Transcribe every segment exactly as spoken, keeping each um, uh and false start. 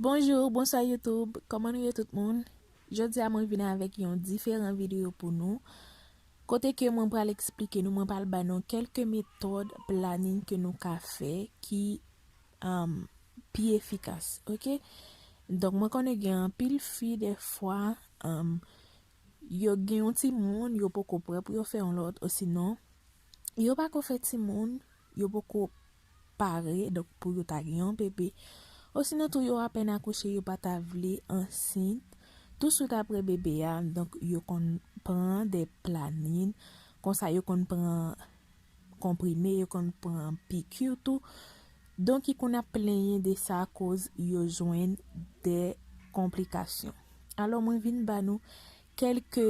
Bonjou, bonswa YouTube, kòman nou ye tout moun? Jodi a mwen vin avèk yon diferan videyo pou nou. Kote ke mwen pral eksplike nou, mwen pral ba nou kèlke metòd planin ke nou ka fè ki um, pi efikas, oke? Donk, mwen konnen gen anpil fi dèfwa, um, yo gen yon timoun, yo poko prè pou yo fè yon lòt, osinon, yo pako fè timoun, yo poko pare, donk, pou yo ta gen yon bebe. Osinon tou, yo apèn akouche, yo pa ta vle ansent. Touswit apre bebe a, donk, yo konn pran de planin, konsa yo konn pran konprime, yo konn pran piki tou. Donk, ki konn ap plenyen de sa akoz yo jwenn de konplikasyon. Alò, mwen vin ba nou kèlke,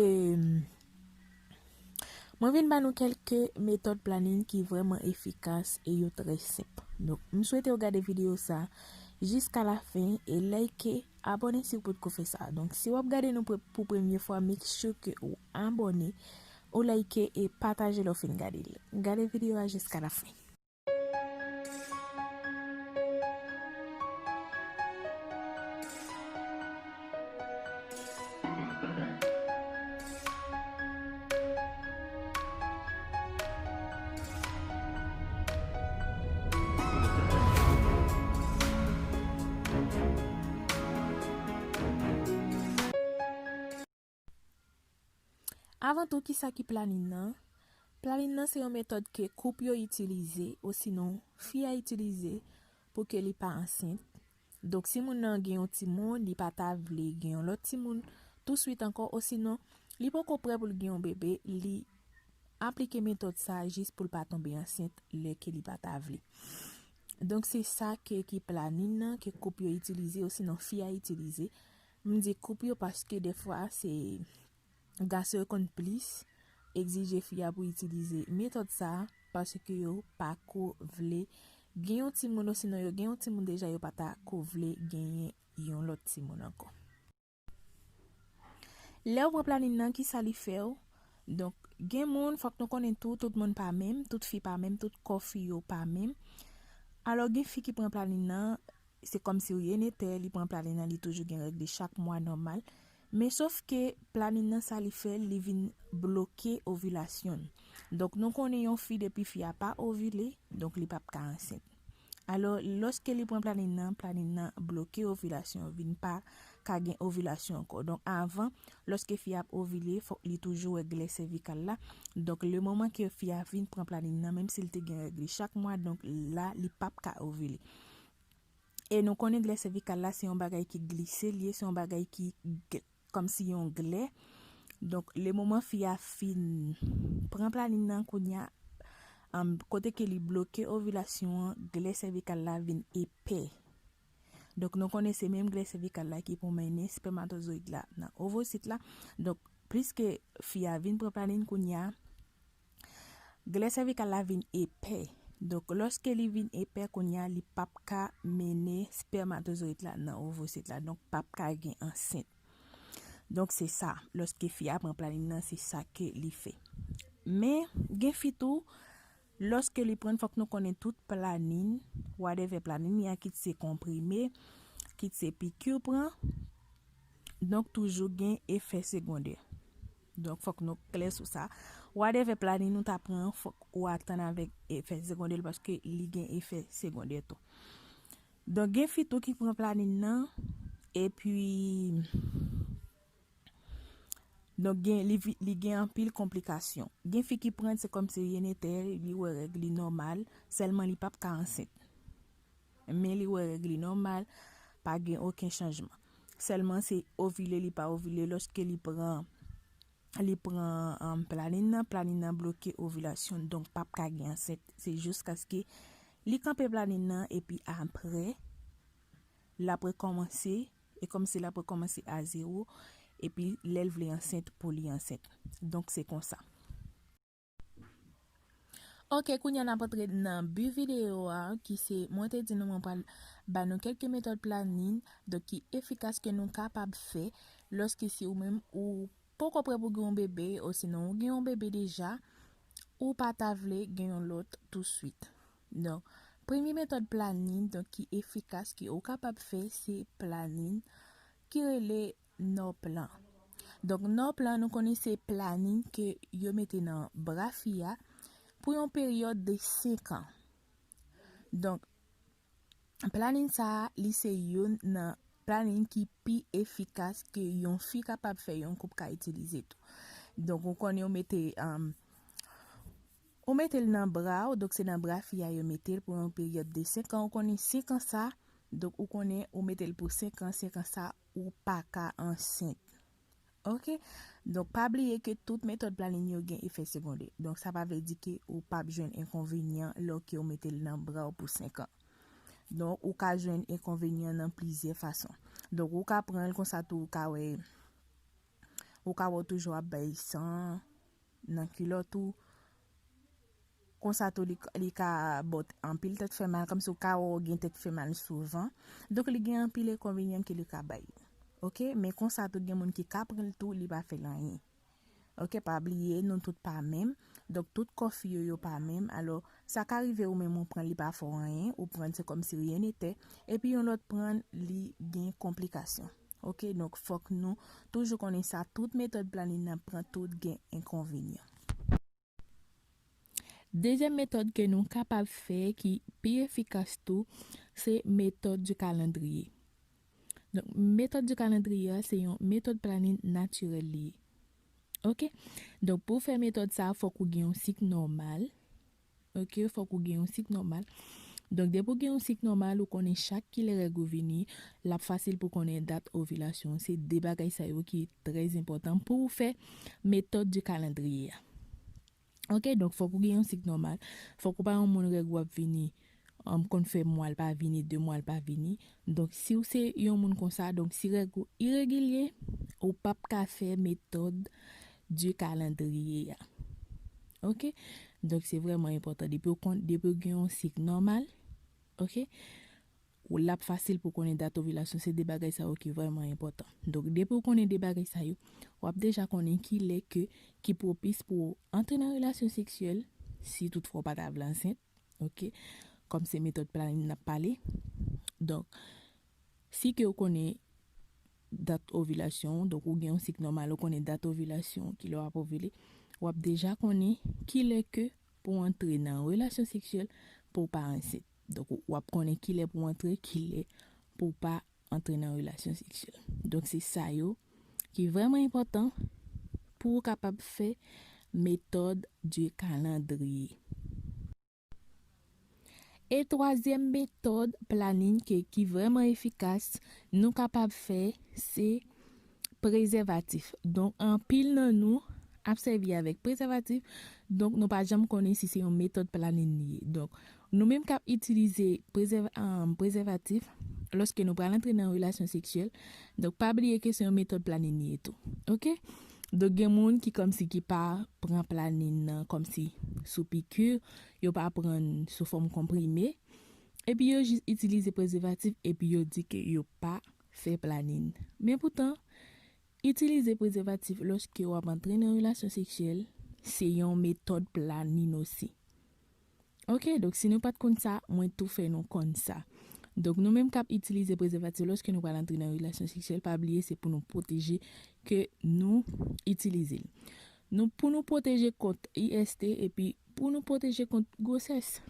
mwen vin ba nou kèlke metòd planin ki vrèman efikas e yo trè senp. Donk, m swete w gade videyo sa jiska lafen e like, abòne si w potko fè sa. Donk, si w ap gade nou pre-, pou premye fwa, make sure ke ou abòne, ou like e pataje lè w fin gade l. Gade videyo a jiska lafen. Avan tou, kisa ki planin nan? Planin nan se yon metòd ke koup yo itilize, osinon fi a itilize pou ke li pa ansent. Donk, si moun nan gen yon timoun, li pa ta vle gen yon lòt timoun touswit ankò, osinon, li poko prè pou l gen yon bebe, li aplike metòd sa a jis pou l pa tonbe ansent lè ke li pa ta vle. Donk, se sa ke, ki planin nan, ke koup yo itilize, osinon fi a itilize. M di koup yo paske dèfwa se gason yo konn plis egzije fi a pou itilize metòd sa a, paske yo pa ko vle gen yon timoun, osinon yo gen yon timoun deja, yo pa ta ko vle genyen yon lòt timoun ankò. Lè w pran planin nan, kisa li fè w? Donk, gen moun, fòk nou konnen tou, tout moun pa menm, tout fi pa menm, tout kò fi yo pa menm. Alò, gen fi ki pran planin nan, se kòmsi ryenètè, li pran planin nan, li toujou gen règ li chak mwa nòmal. Men sof ke planin nan, sa li fè, li vin bloke ovilasyon l. Donk, nou konnen yon fi, depi fi a pa ovile, donk li p ap ka ansent. Alò, lòske li pran planin nan, planin nan bloke ovilasyon, vin pa ka gen ovilasyon ankò. Donk, avan, lòske fi a ap ovile, fòk li toujou wè glè sèvikal la. Donk, le moman ke fi a vin pran planin nan, menm si l te gen règ li chak mwa, donk la, li p ap ka ovile. E nou konnen glè sèvikal la, se yon bagay ki glise, li ye, se yon bagay ki g-, kòmsi yon glè. Donk, le moman fi a fin pran planin nan, kounye a, um, kote ke li bloke ovilasyon an, glè sèvikal la vin epè. Donk, nou konnen se menm glè sèvikal la ki pou mennen spèmatozoyid la nan ovosit la. Donk, pliske fi a vin pran planin kounye a, glè sèvikal la vin epè. Donk, lòske li vin epè kounye a, li p ap ka mennen spèmatozoyid la nan ovosit la. Donk, p ap ka gen ansent. Donk, se sa. Lòske fi a pran planin nan, se sa ke li fè. Men, gen fi tou, lòske li pran, fòk nou konnen tout planin, whatever planin li a, kit se konprime, kit se piki w pran, donk, toujou gen efè segondè. Donk, fòk nou klè sou sa. Whatever planin ou ta pran, fòk ou atann avèk efè segondè l, paske li gen efè segondè tou. Donk, gen fi tou ki pran planin nan, epi, donk, gen, li vi-, li gen anpil konplikasyon. Gen fi ki pran, se kòmsi ryenètè, li wè règ li nòmal, sèlman li p ap ka ansent. Men li wè règ li nòmal, pa gen okenn chanjman. Sèlman se ovile, li pa ovile, lòske li pran, li pran, um, planin nan, planin nan bloke ovilasyon, donk p ap ka gen ansent. Se jiskaske li kanpe planin nan, epi apre, l ap rekòmanse, e kòmsi l ap rekòmanse a zewo, epi lè l vle ansent, pou li ansent. Donk, se konsa. Oke, kounye a n ap antre nan bi videyo a, ki se, mwen te di nou mwen pral ba nou kèlke metòd planin, donk ki efikas ke nou kapab fè lòske si ou menm ou poko prè pou gen yon bebe, osinon ou gen yon bebe deja, ou pa ta vle gen yon lòt touswit. Donk, Premye metòd planin, donk, ki efikas, ke ou kapab fè, se planin ki rele Norplan. Donk, Norplan, nou konnen se planin ke yo mete nan bra fi a pou yon peryòd de senk an. Donk, planin sa a, li se youn nan planin ki pi efikas ke yon fi kapab fè, yon koup ka itilize tou. Donk, ou konnen ou mete, um, ou mete l nan bra w, donk se nan bra fi a yo mete l pou yon peryòd de senk an. Ou konnen senk an sa, donk ou konnen ou mete l pou senk an, senk an sa, ou pa ka ansent. Oke? Donk, pa bliye ke tout metòd planin yo gen efè segondè. Donk, sa pa vle di ke ou p ap jwenn enkonvenyan lè ke ou mete l nan bra w pou senk an. Donk, ou ka jwenn enkonvenyan nan plizyè fason. Donk, ou ka pran l konsa tou, ou ka wè, ou ka wè w toujou ap bay san nan kilòt ou. Konsa tou, li, li ka ba w anpil tèt fè mal, kòmsi w ka wè w gen tèt fè mal souvan. Donk, li gen anpil enkonvenyan ke li ka bay. Oke? Men konsa tou, gen moun ki ka pran l tou, li pa fè l anyen. Oke? Pa bliye, nou tout pa menm. Donk, tout kò fi yo, yo pa menm. Alò, sa ka rive ou menm ou pran l, li pa fè w anyen. Ou pran l, se kòmsi ryen nete. Epi yon lòt pran l, li gen konplikasyon. Oke? Donk, fòk nou toujou konnen sa, tout metòd planin n ap pran, tout gen enkonvenyan. Dezyèm metòd ke nou kapab fè ki pi efikas tou, se metòd di kalandriye. Donk, metòd di kalandriye a, se yon metòd planin natirèl li ye. Oke? Donk, pou fè metòd sa a, fòk ou gen yon sik nòmal. Oke? Fòk ou gen yon sik nòmal. Donk, depi w gen yon sik nòmal, ou konnen chak kilè règ ou vini, l ap fasil pou konnen dat ovilasyon. Se de bagay sa yo ki trè enpòtan pou w fè metòd di kalandriye a. Oke, donk fòk ou gen yon sik nòmal. Fòk ou pa yon moun règ ou ap vini, um, konn fè mwa l pa vini, de mwa l pa vini. Donk, si w se yon moun konsa, donk si règ ou iregilye, ou p ap ka fè metòd di kalandriye a. Oke? Donk, se vrèman enpòtan. Depi w konn, depi w gen yon sik nòmal, oke? Ou l ap fasil pou konnen dat ovilasyon, se de bagay sa yo ki vrèman enpòtan. Donk, depi w konnen de bagay sa yo, w ap deja konnen kilè ke, ki pwopis pou w antre nan relasyon seksyèl, si toutfwa w pa ta vle ansent, oke? Kòm se metòd planin n ap pale. Donk, si ke w konnen dat ovilasyon w, donk ou gen yon sik nòmal, ou konnen dat ovilasyon w, kilè w ap ovile, w ap deja konnen kilè ke pou w antre nan relasyon seksyèl, pou w pa ansent. Donk, w ap konnen kilè pou w antre, kilè pou w pa antre nan relasyon seksyèl. Donk, se sa yo ki vrèman enpòtan pou w kapab fè metòd di kalandriye. E twazyèm metòd planin ke, ki vrèman efikas, nou kapab fè, se prezèvatif. Donk, anpil nan nou ap sèvi avèk prezèvatif, donk nou pa janm konnen si se yon metòd planin li ye. Donk, nou menm k ap itilize prezèv-, um, prezèvatif, lòske nou pral antre nan relasyon seksyèl, donk pa bliye ke se yon metòd planin li ye tou. Oke? Donk, gen moun ki kòmsi ki pa pran planin nan kòmsi sou piki, yo pa pran l sou fòm konprime, epi yo jis itilize prezèvatif, epi yo di ke yo pa fè planin. Men poutan, itilize prezèvatif lòske w ap antre nan relasyon seksyèl, se yon metòd planin osi. Oke, donk si nou pa t konn sa, mwen tou fè nou konn sa. Donk, nou menm k ap itilize prezèvatif lòske nou pral antre nan relasyon seksyèl, pa bliye se pou nou pwoteje ke nou itilize l. Nou, pou nou pwoteje kont I S T epi pou nou pwoteje kont gwosès.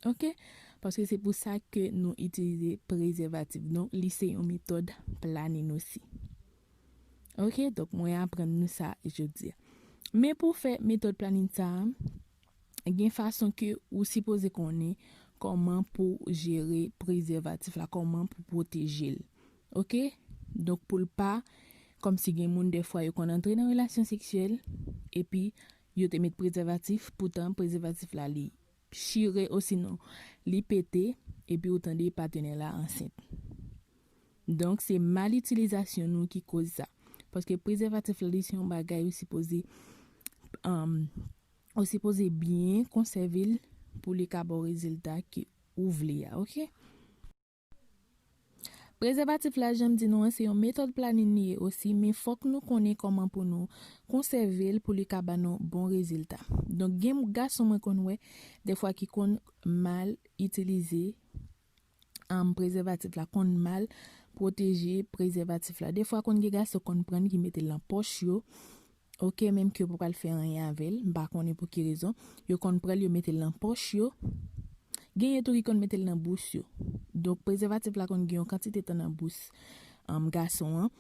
Oke? Paske se pou sa ke nou itilize prezèvatif. Donk, li se yon metòd planin osi. Oke? Donk, mwen aprann nou sa jodi a. Men pou fè metòd planin sa a, gen fason ke ou sipoze konnen kòman pou jere prezèvatif la, kòman pou pwoteje l. Oke? Donk, pou l pa, kòmsi gen moun dèfwa yo konn antre nan relasyon seksyèl, epi yo te met prezèvatif, poutan prezèvatif la li chire osinon li pete, epi ou tande patenè la ansent. Donk, se mal itilizasyon nou ki koz sa. Paske prezèvatif la, li se yon bagay ou sipoze, um, ou sipoze byen konsève l pou li ka ba w rezilta ke ou vle a, oke? Prezèvatif la, jan m di nou an, se yon metòd planin li ye osi, men fòk nou konnen kòman pou nou konsève l pou li ka ba nou bon rezilta. Donk, gen gason mwen konn wè, dèfwa ki konn mal itilize, um, prezèvatif la, konn mal pwoteje prezèvatif la. Dèfwa konn gen gason konn pran l ki mete l nan pòch yo, oke, menm ke yo pa pral fè anyen avè l, m pa konnen pou ki rezon, yo konn pran l, yo mete l nan pòch yo. Genyen tou ki konn mete l nan bous yo. Donk, prezèvatif la konn gen yon kantite tan nan bous, um, gason an.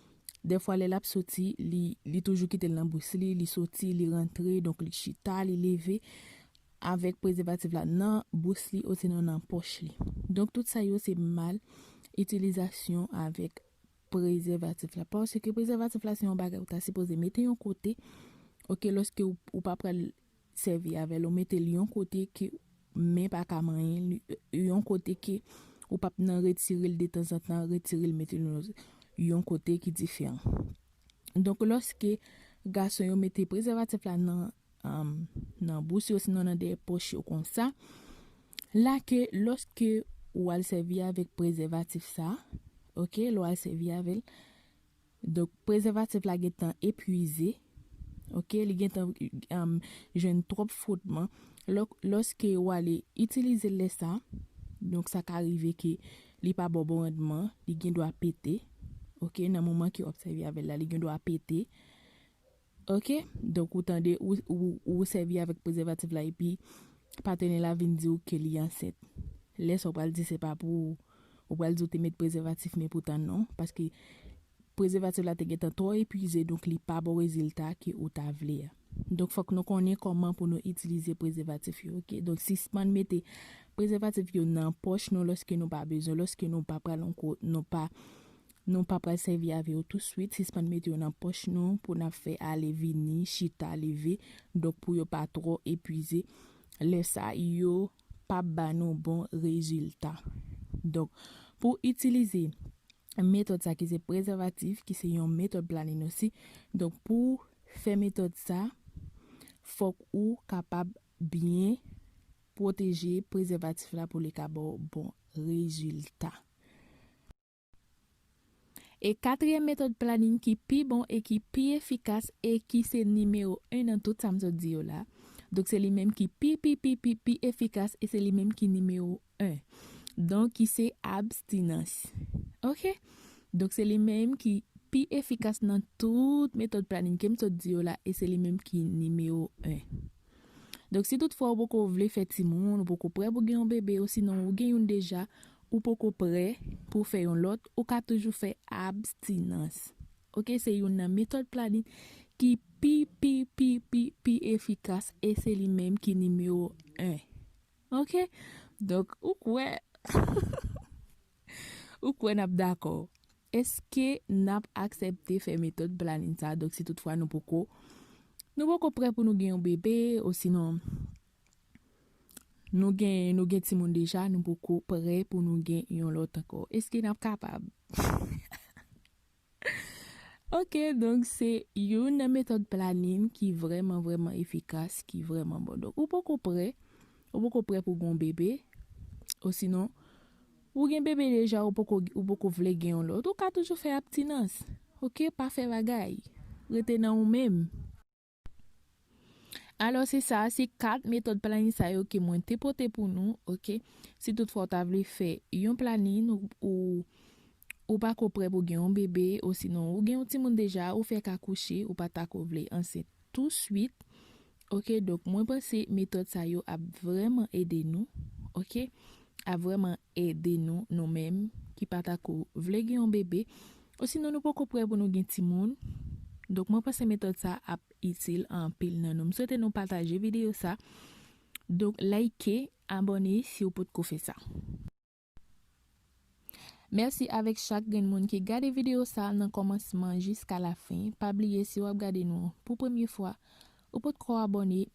Dèfwa, lè l ap soti, li, li toujou kite l nan bous li, li soti, li rantre, donk li chita, li leve avèk prezèvatif la nan bous li, osinon nan pòch li. Donk, tout sa yo se mal itilizasyon avèk prezèvatif la. Paske prezèvatif la se yon bagay ou ta sipoze mete yon kote, oke, lòske ou, ou pa pral sèvi avè l, ou mete l yon kote ke men pa ka manyen l, yon kote ke ou p ap nan retire l detanzantan, retire l, mete l yon, yon kote ki diferan. Donk, lòske gason yo mete prezèvatif la nan, um, nan bous yo, sinon nan dèyè pòch yo konsa, la ke lòske ou al sèvi avèk prezèvatif sa, oke, lè w al sèvi avè l, donk, prezèvatif la gentan epuize, oke, li gentan, um, jwenn twòp fwotman. Lò-, lòske w ale itilize l lè sa, donk, sa ka rive ke li pa ba w bon randman, li gen dwa pete, oke, nan moman ke w ap sèvi avè l la, li gen dwa pete, oke, donk, ou tande, ou, ou, ou sèvi avèk prezèvatif la, epi patnè la vin di w ke li ansent. Lè sa w pral di se pa pou ou, ou pral di w te met prezèvatif, men poutan non, paske prezèvatif la te gentan twò epuize, donk li pa ba w rezilta ke ou ta vle a. Donk, fòk nou konnen kòman pou nou itilize prezèvatif yo, oke? Donk, sispann mete prezèvatif yo nan pòch nou lòske nou pa bezwen, lòske nou pa pral yon ko-, nou pa, nou pa pral sèvi avè yo touswit, sispann mete yo nan pòch nou pou n ap fè ale vini, chita, leve, donk pou yo pa twò epuize. Lè sa, yo p ap ba nou bon rezilta. Donk, pou itilize metòd sa ki se prezèvatif, ki se yon metòd planin osi. Donk, pou fè metòd sa, fòk ou kapab byen pwoteje prezèvatif la pou li ka ba w bon rezilta. E katriyèm metòd planin ki pi bon e ki pi efikas e ki se nimewo en nan tout sa m sot di yo la. Donk, se li menm ki pi, pi, pi, pi, pi efikas e se li menm ki nimewo en. Donk, ki se abstinans. Oke? Donk, se li menm ki pi efikas nan tout metòd planin ke m sot di yo la e se li menm ki nimewo en. Donk, si toutfwa ou poko vle fè timoun, ou poko prè pou gen yon bebe, osinon ou gen youn deja, ou poko prè pou fè yon lòt, ou ka toujou fè abstinans. Oke, se youn nan metòd planin ki pi, pi, pi, pi, pi efikas e se li menm ki nimewo en. Oke? Donk, ou kwè, ou kwè n ap dakò? Èske n ap aksepte fè metòd planin sa? Donk, si toutfwa nou poko, nou poko prè pou nou gen yon bebe, osinon, nou gen, nou gen timoun deja, nou poko prè pou nou gen yon lòt ankò. Èske n ap kapab? Oke, donk se youn nan metòd planin ki vrèman, vrèman efikas, ki vrèman bon. Donk, ou poko prè, ou poko prè pou gen yon bebe, osinon, ou gen bebe deja, ou poko, ou poko vle gen yon lòt, ou ka toujou fè abstinans. Oke, pa fè bagay. Rete nan ou menm. Alò, se sa, se kat metòd planin sa yo ke mwen te pote pou nou, oke? Si toutfwa w ta vle fè yon planin, ou, ou, ou pako prè pou gen yon bebe, osinon ou gen yon timoun deja, ou fèk akouche, ou pa tako vle ansent touswit, oke? Donk, mwen panse metòd sa yo ap vrèman ede nou, oke? Ap vrèman ede nou, nou menm, ki pa tako vle gen yon bebe, osinon nou poko prè pou nou gen timoun. Donk, mwen panse metòd sa ap itil anpil nan nou. M swete nou pataje videyo sa. Donk, like, abòne si w potko fè sa. Mèsi avèk chak grenn moun ki gade videyo sa nan kòmansman jiska lafen. Pa bliye, si w ap gade nou pou premye fwa, ou potko abòne,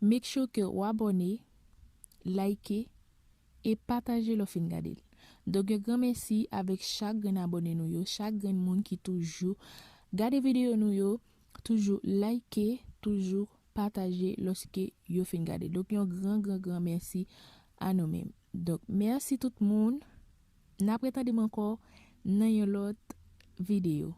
make sure ke w abòne, like, e pataje lè w fin gade l. Donk, yon gran mèsi avèk chak grenn abòne nou yo, chak grenn moun ki toujou gade videyo nou yo, toujou like, toujou pataje lòske yo fin gade. Donk, yon gran, gran, gran mèsi a nou menm. Donk, mèsi tout moun. N ap retande m ankò nan yon lòt videyo.